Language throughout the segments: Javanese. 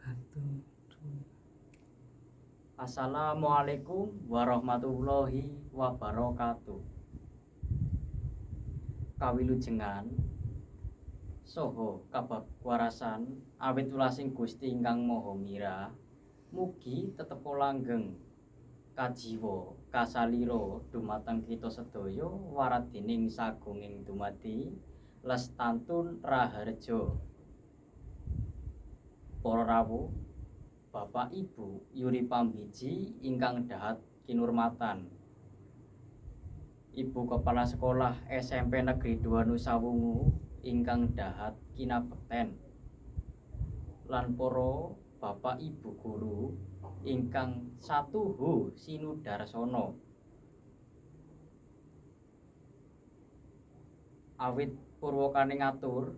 Satu, dua. Assalamualaikum warahmatullahi wabarakatuh. Kawilujengan saha kabakwarasan awit welasing Gusti ingkang Maha Mirah, mugi tetepa langgeng kajiwa kasalira dumateng kita sedaya waradining sagunging dumadi lestantun raharja. Para rawuh, Bapak Ibu Yuri Pambiji ingkang dahat kinurmatan, Ibu Kepala Sekolah SMP Negeri 2 Nusawungu ingkang dahat kinabekten, lan para Bapak Ibu guru ingkang satuhu sinudarsana. Awit purwakane ngatur,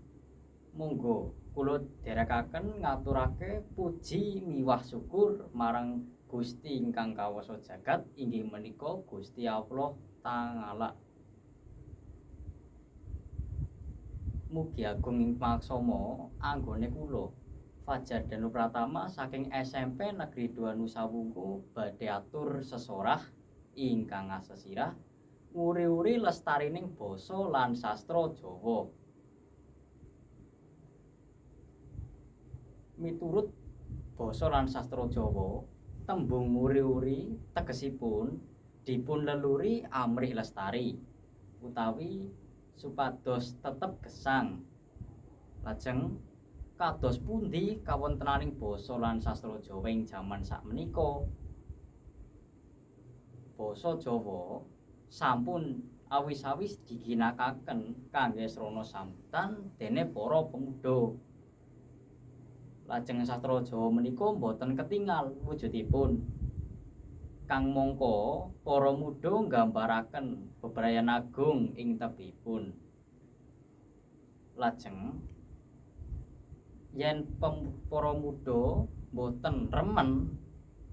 monggo kula dherekaken ngaturake puji miwah syukur marang Gusti ingkang kawasa jagat inggih menika Gusti Allah Ta'ala. Mugi agung ing pamaksama anggone kula Fajar Danu Pratama saking SMP Negeri 2 Nusawungu badhe atur sesorah ingkang asesirah nguri-uri lestarining basa lan sastra Jawa. Miturut basa lan sastra Jawa, tembung nguri-uri tegesipun dipun leluri amrih lestari utawi supados tetep gesang. Lajeng kados pundi kawontenaning basa lan sastra Jawa ing jaman sakmenika? Basa Jawa sampun awis-awis diginakaken kangge srana sambutan dene para pemuda. Lajeng sastra Jawa menika boten ketingal wujudipun. Kang mangka para muda nggambaraken bebrayan agung ing tebihipun. Lajeng yen para muda boten remen,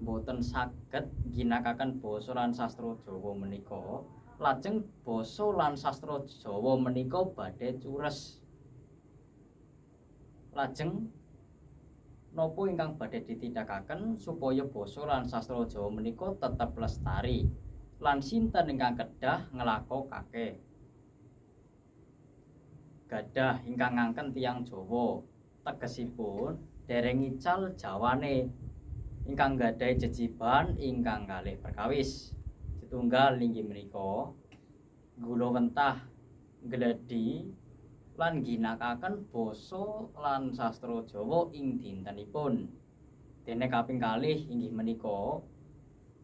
boten saged ngginakaken basa lan sastra Jawa menika, lajeng basa lan sastra Jawa menika badhe cures. Lajeng napa ingkang badhe ditindakaken supaya basa lan sastra Jawa menika tetep lestari lan sinten ingkang kedah nglakokake? Gadah ingkang ngangken tiyang Jawa, tegesipun dereng ngical jawane ingkang gadhahi jejiban ingkang kalih perkawis. Setunggal inggih menika gula wentah, gledi lan ngginakaken basa lan sastra Jawa ing dintenipun. Dene kaping kalih inggih menika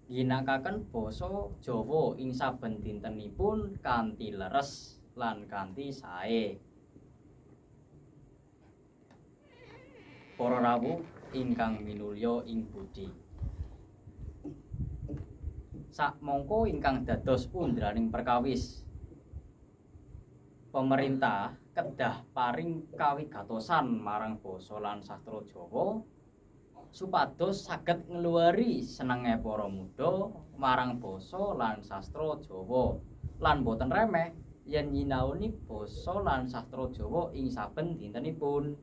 ngginakaken basa Jawa ing saben dintenipun kanthi leres lan kanthi sae. Para rawuh ingkang minulya ing budi, sakmangka ingkang dados undraning perkawis, pemerintah kedah paring kawigatosan marang basa lan sastra Jawa supados saged ngluwari senenge para muda marang basa lan sastra Jawa lan boten remeh yen nyinaoni basa lan sastra Jawa ing saben dintenipun.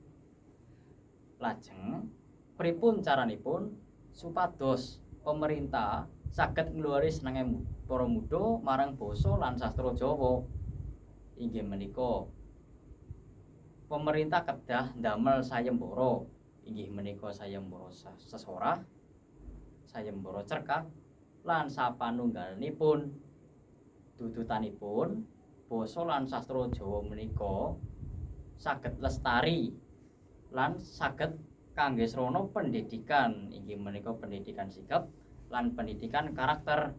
Lajeng pripun caranipun supados pemerintah saged ngluwari senenge para muda marang basa lan sastra Jawa? Inggih menika pemerintah kedah ndamel sayembara, inggih menika sayembara sesorah, sayembara cerkak lan sapanunggalipun. Dudutanipun basa lan sastra Jawa menika saged lestari lan saged kangge srana pendidikan, inggih menika pendidikan sikap lan pendidikan karakter.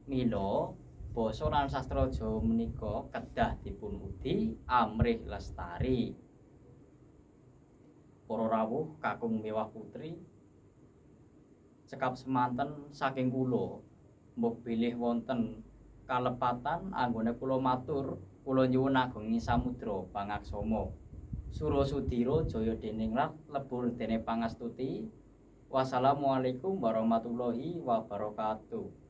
Mila basa lan sastra Jawa menika kedah dipun udi amrih lestari. Para rawuh kakung mewah putri, cekap semanten saking kula, mbok bilih wonten kalepatan anggone kula matur, kula nyuwun agunging samudra pangaksama. Sura sudira jaya deningrat lebur dene pangastuti. Wassalamualaikum warahmatullahi wabarakatuh.